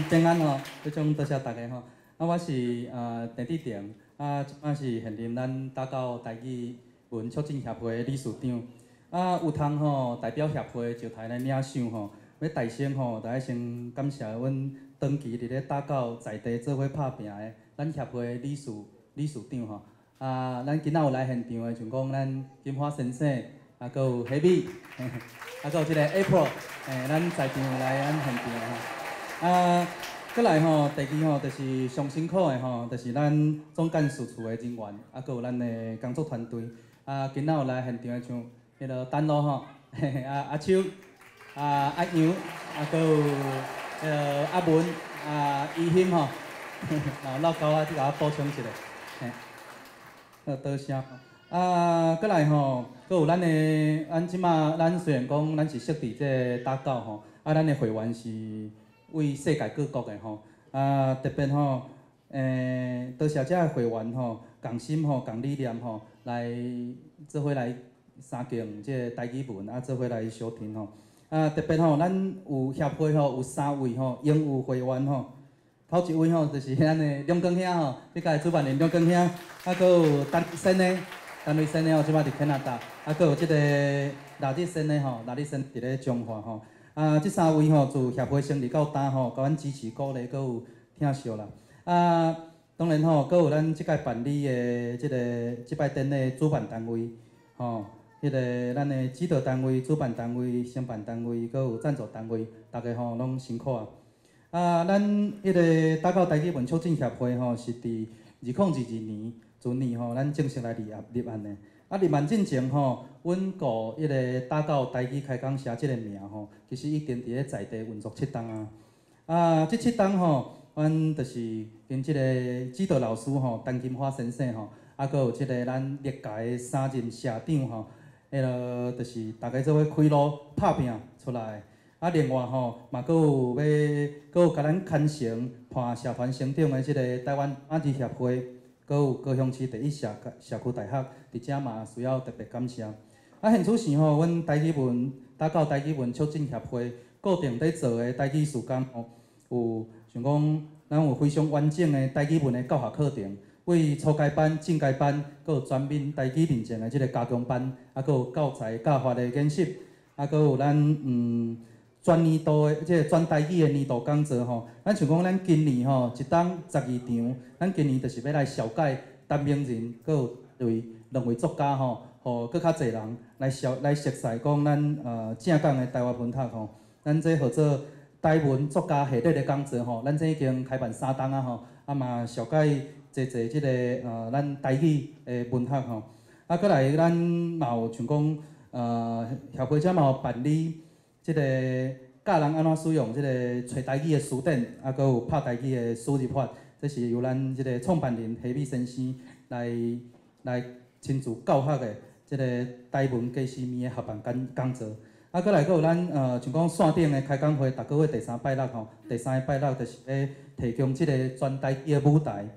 平安吼，非常多謝大家吼。啊，我是鄭志廷，啊，這擺是現任咱打狗台語文促進協會的理事長。啊，有通吼代表協會上台來領賞吼，欲代先吼，就愛先感謝阮長期佇咧打狗在地做伙拍拚的咱協會的理事長吼。啊，咱今仔有來現場的，像講咱金華先生，啊，閣有黑米，啊，閣有這个 April，咱在場有來咱現場吼。啊，閣來吼，第二吼，就是上辛苦的吼，就是咱總幹事處的人員，啊，閣有咱的工作團隊。啊，今仔有來現場的像彼个丹露吼，啊阿秋，啊阿楊，啊閣有彼个阿文，啊怡欣吼，啊老高啊，你共我補充一下，嘿。好，多謝。啊，閣來吼，閣有咱的，咱這馬咱雖然講咱是設佇這个打狗吼，啊，咱的會員是為世界各國的吼，啊，特別吼，多謝這个會員吼，仝心吼，仝理念吼，來做伙來相敬這个台語文，啊，做伙來相挺吼。啊，特別吼，咱有協會吼，有三位吼，榮譽會員吼。頭一位吼，就是咱的兩光兄吼，這屆主辦人兩光兄，啊，閣有陳先的，陳瑞先的吼，這擺佇加拿大，啊，閣有這个賴日先的吼，賴日先佇咧彰化吼。啊，這三位吼，自協會成立到今吼，共阮支持鼓勵，閣有疼惜啦。啊，當然吼，閣有咱這屆辦理的這个這擺典禮主辦單位，吼，彼个咱的指導單位、主辦單位、承辦單位，閣有贊助單位，大家吼攏辛苦啊。啊，咱彼个打狗台語文促進協會吼，是佇2022年陣年吼，咱正式來立案的。啊，立案進前吼，阮雇彼个打狗台語開講社這个名吼，其實已經佇咧在地運作七冬啊。啊，這七冬吼，阮就是跟這个指導老師吼，陳金花先生吼，啊，閣有這个咱歷屆的三任社長吼，彼个就是大家做伙開路拍拚出來。啊，另外吼，嘛閣有欲，閣有共咱牽成伴社團成長的這个台灣馬字協會，閣有高雄市第一社區大學，佇遮嘛需要特別感謝。啊，現此時吼，阮台語文打狗台語文促進協會固定佇做的台語事工吼，有像講，咱有非常完整的台語文的教學課程，為初階班、進階班，閣有全民台語認證的這个加強班，啊，閣有教材教法的研習，啊，閣有咱全年度的這个全台語的年度講座吼，咱像講咱今年吼一冬12場，咱今年就是欲來紹介陳明仁，閣有位兩位作家吼，予閣較濟人來紹來熟悉講咱正港的台灣文學吼。咱這號做台文作家系列的講座吼，咱這已經開辦三冬啊吼，啊嘛紹介濟濟這个咱台語的文學吼。啊，閣來咱嘛有像講協會遮嘛有辦理這个教人按怎使用這个揣台語的辭典，啊，閣有拍台語的輸入法，這是由咱這个創辦人何美先生來親自教學的這个台文加時面的合辦講講座。啊，閣來閣有咱像講線頂的開講會，逐个月第三拜六吼，第三个拜六就是咧提供這个全台語的舞台，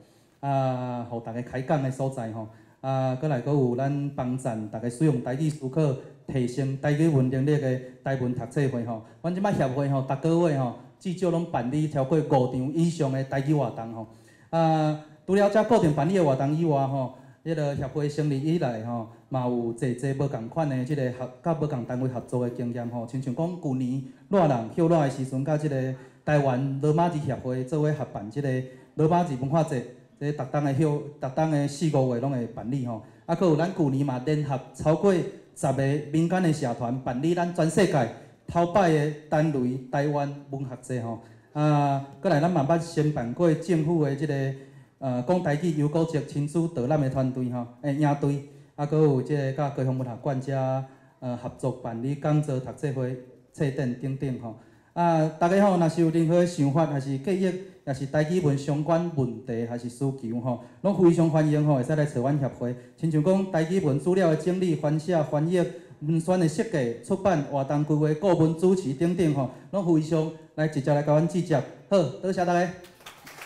啊，予大家開講的所在吼。啊，閣來閣有咱幫贊大家使用台語思考、提升台語文能力的台文讀冊會吼。阮這擺協會吼，逐个月吼，至少攏辦理超過五場以上的台語活動吼。啊，除了這固定辦理的活動以外吼，彼个協會成立以來吼，嘛有濟濟無仝款的這个合佮無仝單位合作的經驗吼。親像講舊年熱人歇熱的時陣，佮這个台灣羅馬字協會做伙合辦這个羅馬字文化節。這逐冬的歇，逐冬的四五月攏會辦理吼。啊，閣有咱舊年嘛聯合超過10個民間的社團辦理咱全世界頭擺的單雷台灣文學節吼。啊，閣來咱嘛捌申辦過政府的這个講台語優古節親子導覽的團隊吼，營隊。啊，閣有這个佮高雄文學館遮合作辦理講座、讀冊會、冊展等等吼。啊，大家吼，若是有任何的想法，還是建議，抑是台語文相關問題，還是需求吼，攏非常歡迎吼，會使來揣阮協會。親像講台語文資料的整理、翻寫、翻譯、文宣的設計、出版、活動規劃、顧問主持等等吼，攏非常來直接來共阮指教。好，多謝大家。